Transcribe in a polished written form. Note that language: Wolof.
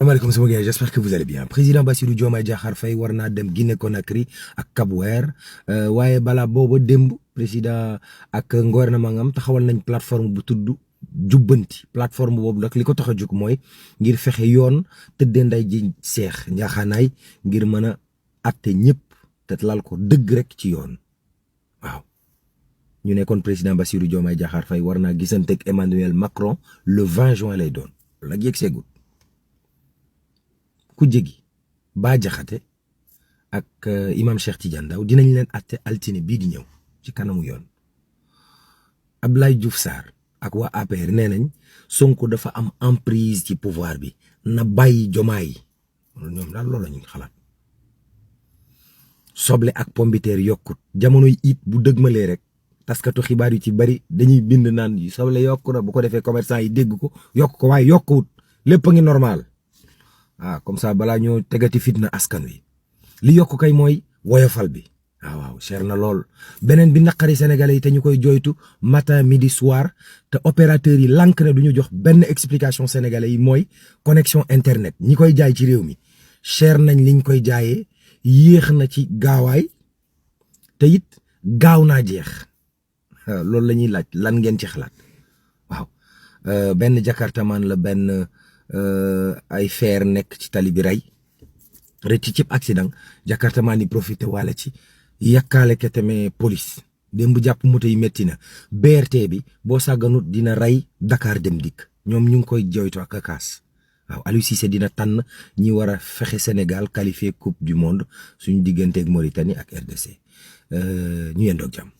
asalaamaaleykum sama gars, j'espère que vous allez bien. Président Bassirou Diomaye Diakhar Faye war naa dem Guinée Conakry ak Cap-Vert waaye balaa booba démb président ak gouvernement am taxawal nañ plateforme bu tudd jubbanti plateforme boobu nag li ko tax a jóg mooy ngir fexe yoon tëddee nday ji seex njaaxaanaay ngir mën a atte ñëpp te lal ko dëgg rek ci yoon waaw. ñu nekkoon président Bassirou Diomaye Diakhar Faye war naa gisanteeg Emmanuel Macron le 20 juin lay doon nag yegg seegul ku jégi Bah Diakhaté ak imam Cheikh Tidiane Ndao dinañ leen atte altine bii di ñëw ci kanamu yoon. Abdoulaye Diouf Sarr ak waa APR nee nañ Sonko dafa am emprise ci pouvoir bi na bàyyi Diomaye ñoom daal loolu la ñu xalaat. soble ak pombiteer yokkut jamonoy it bu dëgmalee rek taskatu xibaar yu ci bari dañuy bind naan yi soble yokku na bu ko defee commerçant yi dégg ko yokk ko waaye yokkuwut lépp a ngi normal. Comme ça balaa ñoo tegati fitna askan wi li yokk kay mooy woyofal bi waaw cher na lool. beneen bi naqari sénégalais yi te ñu koy joytu matin midi soir te opérateurs yi lànk na du ñu jox benn explication sénégalais yi mooy connexion internet ñi koy jaay ci réew mi cher nañ liñ koy jaayee yéex na ci gaawaay te it gaaw naa jeex loolu la ñuy laaj lan ngeen ci xalaat waaw. benn jakartaman la benn ay feer nekk ci tali bi rey rëcc cib accident jakartaman yi profité wala ci yàkkaale ke tamit police démb jàpp moto yi métti na. BRT bi boo sàgganut dina rey Dakar dem dikk ñoom ñu ngi koy joytu ak kaas waaw. Aliou Cissé dina tànn ñi war a fexe Sénégal qualifié coupe du monde suñu digganteeg Mauritanie ak RDC ñu yendoog jàmm.